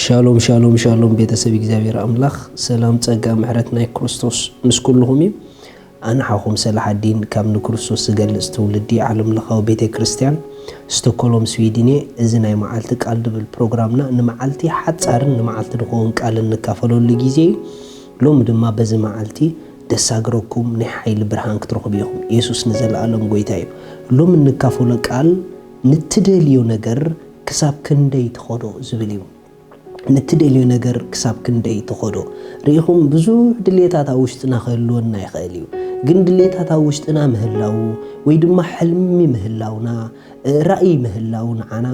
ሻሎም ሻሎም ሻሎም፣ ቤተሰብ እግዚኣብሔር ኣምላኽ፣ ሰላም ጸጋ ምሕረት ናይ ክርስቶስ ምስ ኩልኹም እዩ። ኣነ ሓኹም ሰላሓዲን ካብ ንክርስቶስ ዝገልጽ ትውልዲ ዓለም ለኻዊ ቤተ ክርስቲያን ስቶኮሎም ስዊድን እየ። እዚ ናይ መዓልቲ ቃል ድብል ፕሮግራምና ንመዓልቲ ሓጻርን ንመዓልቲ ድኸውን ቃልን ንካፈለሉ ግዜ እዩ። ሎሚ ድማ በዚ መዓልቲ ደሳግረኩም ናይ ሓይሊ ብርሃን ክትረኽቡ ኢኹም። የሱስ ንዘለኣለም ጎይታ እዩ። ሎሚ እንካፈሎ ቃል ንትደልዮ ነገር ክሳብ ክንደይ ትኸዶ ዝብል እዩ። ንትደልዮ ነገር ክሳብ ክንደይ ትኸዶ። ርኢኹም፣ ብዙሕ ድሌታት ኣብ ውሽጥና ክህልወና ይኽእል እዩ። ግን ድሌታት ኣብ ውሽጥና ምህላው ወይ ድማ ሕልሚ ምህላውና፣ ራእይ ምህላው ንዓና፣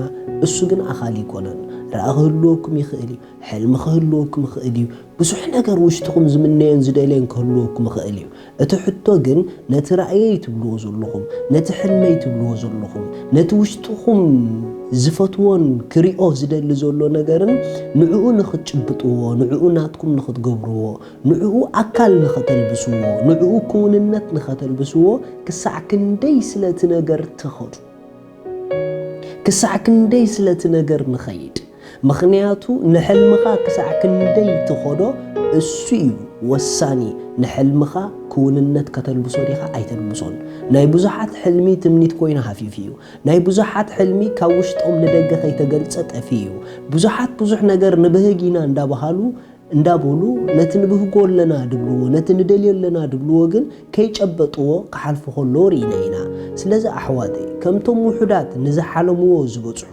እሱ ግን ኣኻሊ ኣይኮነን። ራእይ ክህልወኩም ይኽእል እዩ፣ ሕልሚ ክህልወኩም ይኽእል እዩ። ብዙሕ ነገር ውሽጥኹም ዝምነዮን ዝደልዮን ክህልወኩም ይኽእል እዩ። እቲ ሕቶ ግን ነቲ ራእየይ ትብልዎ ዘለኹም፣ ነቲ ሕልመይ ትብልዎ ዘለኹም፣ ነቲ ውሽጥኹም ዝፈትዎን ክሪኦ ዝደሊ ዘሎ ነገርን ንዕኡ ንኽትጭብጥዎ፣ ንዕኡ ናትኩም ንኽትገብርዎ፣ ንዕኡ ኣካል ንኸተልብስዎ፣ ንዕኡ ክውንነት ንኸተልብስዎ ክሳዕ ክንደይ ስለቲ ነገር ትኸዱ? ክሳዕ ክንደይ ስለቲ ነገር ንኸይድ? ምኽንያቱ ንሕልምኻ ክሳዕ ክንደይ ትኸዶ እሱ እዩ ወሳኒ። ንሕልምኻ ክውንነት ከተልብሶ ዲኻ ኣይተልብሶን? ናይ ብዙሓት ሕልሚ ትምኒት ኮይኑ ሃፊፉ እዩ። ናይ ብዙሓት ሕልሚ ካብ ውሽጦም ንደገ ከይተገልጸ ጠፊኡ እዩ። ብዙሓት ብዙሕ ነገር ንብህግ ኢና እንዳበሃሉ እንዳበሉ ነቲ ንብህጎ ኣለና ድብልዎ፣ ነቲ ንደልዮ ኣለና ድብልዎ ግን ከይጨበጥዎ ክሓልፉ ከለዉ ርኢና ኢና። ስለዚ ኣሕዋተይ፣ ከምቶም ውሑዳት ንዝሓለምዎ ዝበጽሑ፣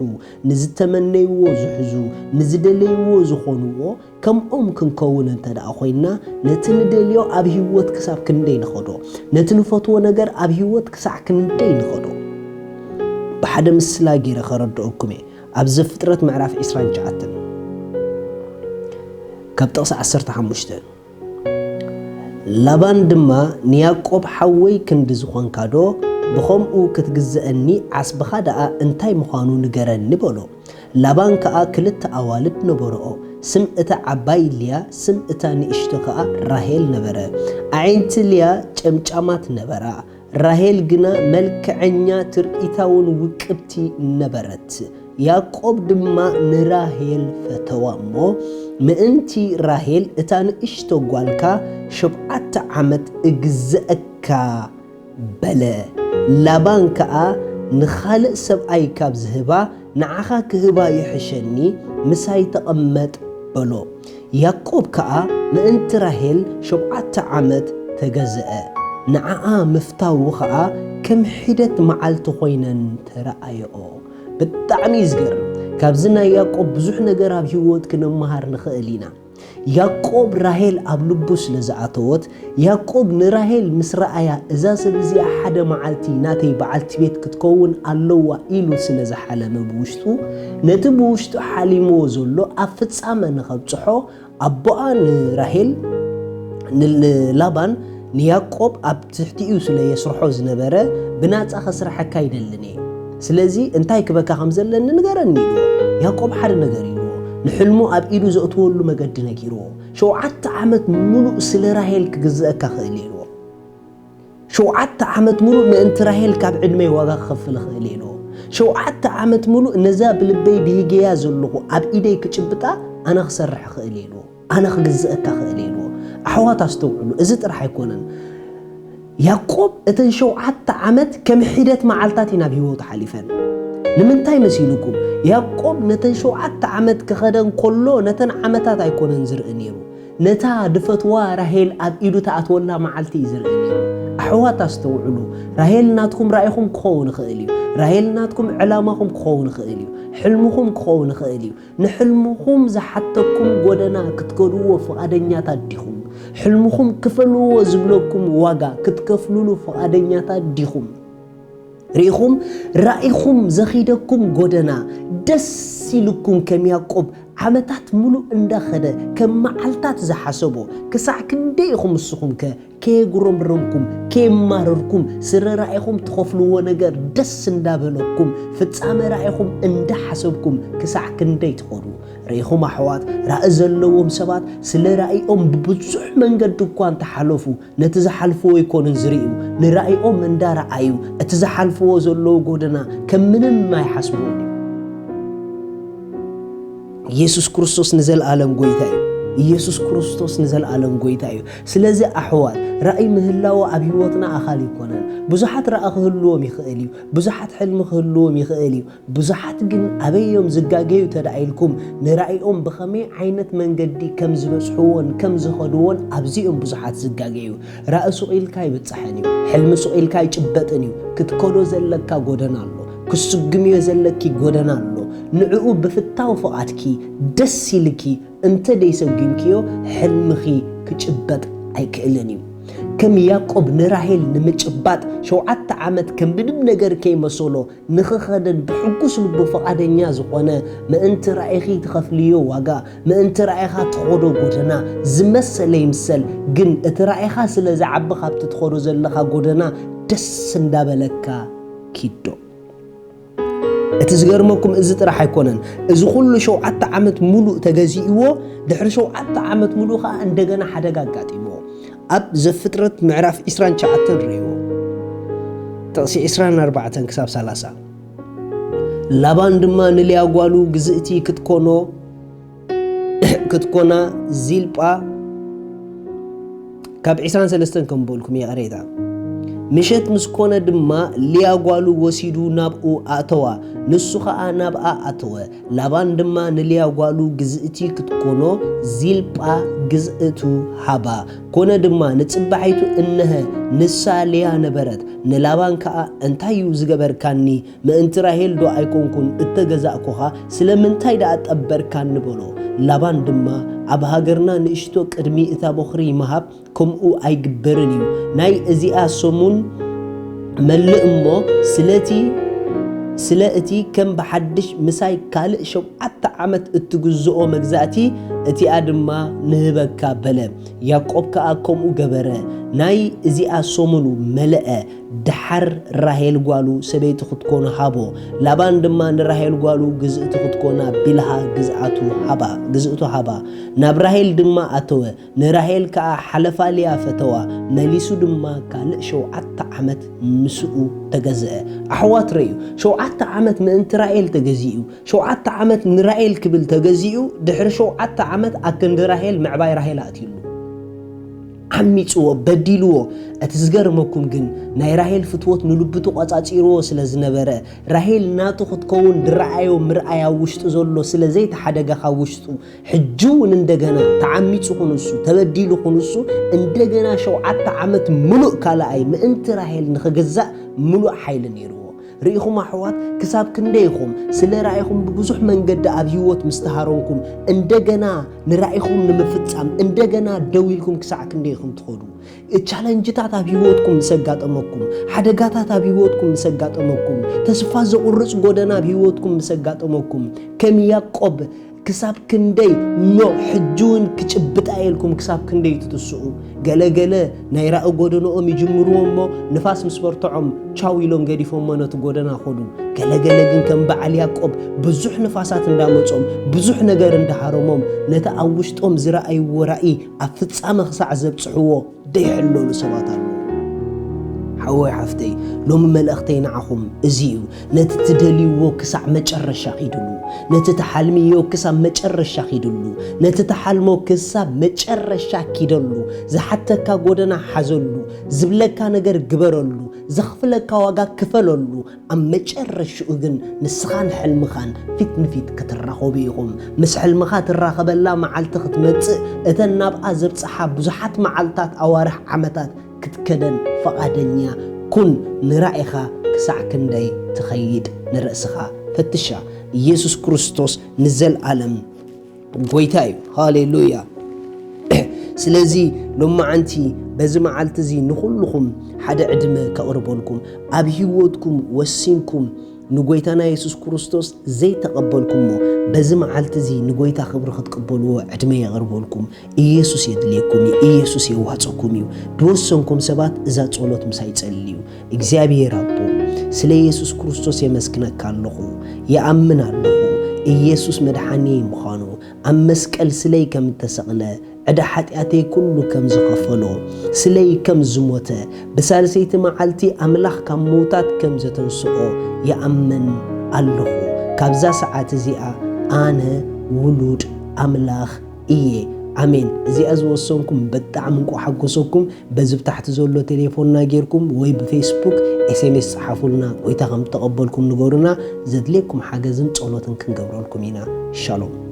ንዝተመነይዎ ዝሕዙ፣ ንዝደለይዎ ዝኾንዎ፣ ከምኦም ክንከውን እንተ ደኣ ኮይንና፣ ነቲ ንደልዮ ኣብ ህይወት ክሳብ ክንደይ ንኸዶ፣ ነቲ ንፈትዎ ነገር ኣብ ህይወት ክሳዕ ክንደይ ንኸዶ። ብሓደ ምስላ ገይረ ከረድኦኩም እየ። ኣብ ዘፍጥረት ምዕራፍ ዕስራን ትሽዓተን ካብ ጥቕሲ ዓሰርተ ሓሙሽተ፣ ላባን ድማ ንያዕቆብ ሓወይ ክንዲ ዝኾንካዶ ብኸምኡ ክትግዝአኒ ዓስብኻ ደኣ እንታይ ምዃኑ ንገረኒ በሎ። ላባን ከኣ ክልተ ኣዋልድ ነበርኦ፣ ስም እታ ዓባይ ልያ፣ ስም እታ ንእሽቶ ከኣ ራሄል ነበረ። ኣዒንቲ ልያ ጨምጫማት ነበራ፣ ራሄል ግና መልክዐኛ ትርኢታውን ውቅብቲ ነበረት። ያዕቆብ ድማ ንራሄል ፈተዋ እሞ፣ ምእንቲ ራሄል እታ ንእሽቶ ጓልካ ሸብዓተ ዓመት እግዝአካ በለ። ላባን ከኣ ንኻልእ ሰብኣይ ካብ ዝህባ ንዓኻ ክህባ ይሕሸኒ፣ ምሳይ ተቐመጥ በሎ። ያዕቆብ ከኣ ምእንቲ ራሄል ሸውዓተ ዓመት ተገዝአ፣ ንዓኣ ምፍታዉ ኸኣ ከም ሒደት መዓልቲ ኾይነን ተረኣየኦ። ብጣዕሚ እዩ ዝገርም። ካብዚ ናይ ያዕቆብ ብዙሕ ነገር ኣብ ህይወት ክንመሃር ንኽእል ኢና። ያዕቆብ ራሄል ኣብ ልቡ ስለ ዝኣተወት፣ ያዕቆብ ንራሄል ምስ ረኣያ፣ "እዛ ሰብ እዚኣ ሓደ መዓልቲ ናተይ በዓልቲ ቤት ክትከውን ኣለዋ" ኢሉ ስለ ዝሓለመ ብውሽጡ፣ ነቲ ብውሽጡ ሓሊምዎ ዘሎ ኣብ ፍጻመ ንኸብጽሖ፣ ኣቦኣ ንራሄል፣ ን-፣ ንላባን ንያዕቆብ ኣብ ትሕቲኡ ስለ የስርሖ ዝነበረ፣ "ብናጻ ከስርሐካ ኣይደልን እየ። ስለዚ እንታይ ክበካ ከም ዘለኒ ንገረኒ" ኢልዎ። ያዕቆብ ሓደ ነገር ኢልዎ። ንሕልሙ ኣብ ኢዱ ዘእትወሉ መገዲ ነጊርዎ። "ሸውዓተ ዓመት ምሉእ ስለ ራሄል ክግዝአካ ክእል እየ" ኢልዎ። "ሸውዓተ ዓመት ምሉእ ምእንቲ ራሄል ካብ ዕድመይ ዋጋ ክኸፍል እኽእል እየ" ኢልዎ። "ሸውዓተ ዓመት ምሉእ ነዛ ብልበይ ብሂገያ ዘለኹ ኣብ ኢደይ ክጭብጣ ኣነ ክሰርሕ እኽእል እየ" ኢልዎ። "ኣነ ክግዝአካ ክእል እየ" ኢልዎ። ኣሕዋት ኣስተውዕሉ፣ እዚ ጥራሕ ኣይኮነን። ያዕቆብ እተን ሸውዓተ ዓመት ከም ሒደት መዓልታት እየን ኣብ ህይወቱ ሓሊፈን። ንምንታይ መሲልኩም? ያዕቆብ ነተን ሸውዓተ ዓመት ክኸደን ከሎ ነተን ዓመታት ኣይኮነን ዝርኢ ነይሩ። ነታ ድፈትዋ ራሄል ኣብ ኢዱ ተኣትወላ መዓልቲ እዩ ዝርኢ ነይሩ። ኣሕዋት ኣስተውዕሉ፣ ራሄል ናትኩም ራኢኹም ክኸውን ይኽእል እዩ። ራሄል ናትኩም ዕላማኹም ክኸውን ይኽእል እዩ። ሕልምኹም ክኸውን ይኽእል እዩ። ንሕልምኹም ዝሓተኩም ጎደና ክትከድዎ ፍቓደኛታት ዲኹም? ሕልምኹም ክፈልዎ ዝብለኩም ዋጋ ክትከፍልሉ ፍቓደኛታት ዲኹም? ርኢኹም፣ ራኢኹም ዘኺደኩም ጎደና ደስ ኢልኩም ከም ያዕቆብ ዓመታት ምሉእ እንዳኸደ ከም መዓልታት ዝሓሰቦ ክሳዕ ክንደይ ኢኹም ንስኹም ከ ከየጉረምረምኩም፣ ከየማረርኩም፣ ስረ ራኢኹም ትኸፍልዎ ነገር ደስ እንዳበለኩም፣ ፍጻመ ራኢኹም እንዳሓሰብኩም ክሳዕ ክንደይ ትኸዱ? ርኢኹም ኣሕዋት፣ ራኢ ዘለዎም ሰባት ስለ ራኢኦም ብብዙሕ መንገዲ እኳ እንተሓለፉ፣ ነቲ ዝሓልፍዎ ኣይኮኑን ዝርእዩ። ንራኢኦም እንዳረኣዩ፣ እቲ ዝሓልፍዎ ዘለዉ ጎደና ከም ምንም ኣይሓስብዎን እዩ። ኢየሱስ ክርስቶስ ንዘለኣለም ጎይታ እዩ። ኢየሱስ ክርስቶስ ንዘለኣለም ጎይታ እዩ። ስለዚ ኣሕዋት፣ ራእይ ምህላው ኣብ ህይወትና ኣኻሊ ኣይኮነን። ብዙሓት ራእይ ክህልዎም ይኽእል እዩ። ብዙሓት ሕልሚ ክህልዎም ይኽእል እዩ። ብዙሓት ግን ኣበይ እዮም ዝጋገዩ ተደኣ ኢልኩም፣ ንራእዮም ብኸመይ ዓይነት መንገዲ ከም ዝበጽሕዎን ከም ዝኸድዎን ኣብዚኦም ብዙሓት ዝጋገዩ። ራእይ ሱቕ ኢልካ ኣይብጻሕን እዩ። ሕልሚ ሱቕ ኢልካ ኣይጭበጥን እዩ። ክትከዶ ዘለካ ጎደና ኣሎ። ክትስጉምዮ ዘለኪ ጎደና ኣሎ። ንዕኡ ብፍታው ፍቓድኪ ደስ ኢልኪ እንተ ደይሰጉምክዮ፣ ሕልምኺ ክጭበጥ ኣይክእልን እዩ። ከም ያዕቆብ ንራሄል ንምጭባጥ ሸውዓተ ዓመት ከም ምንም ነገር ከይመሰሎ ንኽኸደን ብሕጉስ ልቡ ፍቓደኛ ዝኾነ፣ ምእንቲ ራኢኺ ትኸፍልዮ ዋጋ፣ ምእንቲ ራኢኻ ትኸዶ ጎደና ዝመሰለ ይምሰል፣ ግን እቲ ራኢኻ ስለ ዝዓቢ ካብቲ ትኸዶ ዘለኻ ጎደና ደስ እንዳበለካ ኪዶ። እቲ ዝገርመኩም እዚ ጥራሕ ኣይኮነን። እዚ ኩሉ ሸውዓተ ዓመት ሙሉእ ተገዚእዎ፣ ድሕሪ ሸውዓተ ዓመት ሙሉእ ኸኣ እንደገና ሓደጋ ኣጋጢምዎ። ኣብ ዘፍጥረት ምዕራፍ ዕስራን ትሽዓተን ርእይዎ። ጥቕሲ ዕስራን ኣርባዕተን ክሳብ ሰላሳ። ላባን ድማ ንልያ ጓሉ ግዝእቲ ክትኮኖ፣ ክትኮና ዚልጳ፣ ካብ ዕስራን ሰለስተን ከም በልኩም ይቕሬታ። ምሸት ምስ ኮነ ድማ ልያ ጓሉ ወሲዱ ናብኡ ኣእተዋ፣ ንሱ ኸኣ ናብኣ ኣተወ። ላባን ድማ ንልያ ጓሉ ግዝእቲ ክትኮኖ ዚልጳ ግዝእቱ ሃባ። ኮነ ድማ ንጽባሒቱ እነሀ ንሳ ልያ ነበረት። ንላባን ከኣ እንታይ እዩ ዝገበርካኒ? ምእንቲ ራሄል ዶ ኣይኮንኩን እተገዛእኩኻ? ስለምንታይ ደኣ ጠበርካኒ? በሎ። ላባን ድማ ኣብ ሃገርና ንእሽቶ ቅድሚ እታ በኹሪ ምሃብ ከምኡ ኣይግበርን እዩ። ናይ እዚኣ ሰሙን መልእ እሞ ስለቲ ስለ እቲ ከም ብሓድሽ ምሳይ ካልእ ሸውዓተ ዓመት እትግዝኦ መግዛእቲ እቲኣ ድማ ንህበካ በለ። ያዕቆብ ከኣ ከምኡ ገበረ። ናይ እዚኣ ሰሙኑ መለአ። ደሓር ራሄል ጓሉ ሰበይቲ ክትኮኖ ሃቦ። ላባን ድማ ንራሄል ጓሉ ግዝእቲ ክትኮና ቢልሃ ግዝኣቱ ሃባ፣ ግዝእቱ ሃባ። ናብ ራሄል ድማ ኣተወ። ንራሄል ከኣ ሓለፋ ልያ ፈተዋ። መሊሱ ድማ ካልእ ሸውዓተ ዓመት ምስኡ ተገዝአ። ኣሕዋት ረእዩ፣ ሸውዓተ ዓመት ምእንቲ ራሄል ተገዚኡ፣ ሸውዓተ ዓመት ንራሄል ክብል ተገዚኡ፣ ድሕሪ ሸውዓተ ዓመት ኣብ ክንዲ ራሄል ምዕባይ ራሄል ኣእትዩሉ። ዓሚጽዎ፣ በዲልዎ። እቲ ዝገርመኩም ግን ናይ ራሄል ፍትወት ንልቡ ተቖጻጺርዎ ስለ ዝነበረ፣ ራሄል ናቱ ክትከውን ዝረኣዮ ምርኣይ ኣብ ውሽጡ ዘሎ ስለ ዘይተሓደገ ካብ ውሽጡ፣ ሕጂ እውን እንደገና ተዓሚጹ ክንሱ፣ ተበዲሉ ክንሱ፣ እንደገና ሸውዓተ ዓመት ምሉእ ካልኣይ ምእንቲ ራሄል ንኽግዛእ ምሉእ ሓይሊ ነይርዎ። ርኢኹም ኣሕዋት፣ ክሳብ ክንደይ ኢኹም ስለ ራኢኹም ብብዙሕ መንገዲ ኣብ ህይወት ምስ ተሃረምኩም፣ እንደገና ንራኢኹም ንምፍጻም እንደገና ደው ኢልኩም ክሳዕ ክንደይ ኢኹም ትኸዱ? ቻለንጅታት ኣብ ህይወትኩም ምስ ኣጋጠመኩም፣ ሓደጋታት ኣብ ህይወትኩም ምስ ኣጋጠመኩም፣ ተስፋ ዘቑርጽ ጎደና ኣብ ህይወትኩም ምስ ኣጋጠመኩም፣ ከም ያዕቆብ ክሳብ ክንደይ ኖ፣ ሕጂ እውን ክጭብጣ ኢልኩም ክሳብ ክንደይ ትትስኡ? ገለ ገለ ናይ ራኢ ጎደንኦም ይጅምርዎ እሞ ንፋስ ምስ በርትዖም ቻው ኢሎም ገዲፎሞ ነቲ ጎደና ኸዱ። ገለ ገለ ግን ከም በዓል ያዕቆብ ብዙሕ ንፋሳት እንዳመጾም፣ ብዙሕ ነገር እንዳሃረሞም፣ ነቲ ኣብ ውሽጦም ዝረኣይዎ ራኢ ኣብ ፍጻመ ክሳዕ ዘብጽሕዎ ደይሕለሉ ሰባት ኣለዉ። ሓወይ ሓፍተይ፣ ሎሚ መልእኽተይ ንዓኹም እዚ እዩ። ነቲ ትደልይዎ ክሳዕ መጨረሻ ኪድሉ። ነቲ ትሓልምዮ ክሳብ መጨረሻ ኪድሉ። ነቲ ትሓልሞ ክሳብ መጨረሻ ኪደሉ። ዝሓተካ ጎደና ሓዘሉ። ዝብለካ ነገር ግበረሉ። ዘኽፍለካ ዋጋ ክፈለሉ። ኣብ መጨረሽኡ ግን ንስኻን ሕልምኻን ፊት ንፊት ክትራኸቡ ኢኹም። ምስ ሕልምኻ ትራኸበላ መዓልቲ ክትመጽእ፣ እተን ናብኣ ዘብጽሓ ብዙሓት መዓልታት፣ ኣዋርሕ፣ ዓመታት ክትከደን ፍቓደኛ ኩን። ንራኢኻ ክሳዕ ክንደይ ትኸይድ ንርእስኻ ፈትሻ። ኢየሱስ ክርስቶስ ንዘለኣለም ጎይታ እዩ። ሃሌሉያ። ስለዚ ሎማዓንቲ በዚ መዓልቲ እዚ ንኹልኹም ሓደ ዕድመ ከቕርበልኩም፣ ኣብ ህይወትኩም ወሲንኩም ንጎይታና የሱስ ክርስቶስ ዘይተቐበልኩሞ፣ በዚ መዓልቲ እዚ ንጎይታ ክብሪ ክትቅበልዎ ዕድመ የቕርበልኩም። ኢየሱስ የድልየኩም እዩ። ኢየሱስ የዋጽኩም እዩ። ዝወሰንኩም ሰባት እዛ ጸሎት ምሳይ ጸልዩ። እግዚኣብሔር ኣቦ፣ ስለ ኢየሱስ ክርስቶስ የመስግነካ ኣለኹ። ይኣምን ኣለኹ ኢየሱስ መድሓኒየይ ምዃኑ፣ ኣብ መስቀል ስለይ ከም እተሰቕለ፣ ዕዳ ሓጢኣተይ ኩሉ ከም ዝኸፈሎ፣ ስለይ ከም ዝሞተ፣ ብሳልሰይቲ መዓልቲ ኣምላኽ ካብ ምውታት ከም ዘተንስኦ ይኣምን ኣለኹ። ካብዛ ሰዓት እዚኣ ኣነ ውሉድ ኣምላኽ እየ። ኣሜን። እዚኣ ዝወሰንኩም ብጣዕሚ እንቋ ሓጎሰኩም። በዚ ብታሕቲ ዘሎ ቴሌፎንና ጌርኩም ወይ ብፌስቡክ ኤስኤምኤስ ጸሓፉልና። ጎይታ ከም እተቐበልኩም ንገሩና። ዘድልየኩም ሓገዝን ጸሎትን ክንገብረልኩም ኢና። ሻሎም።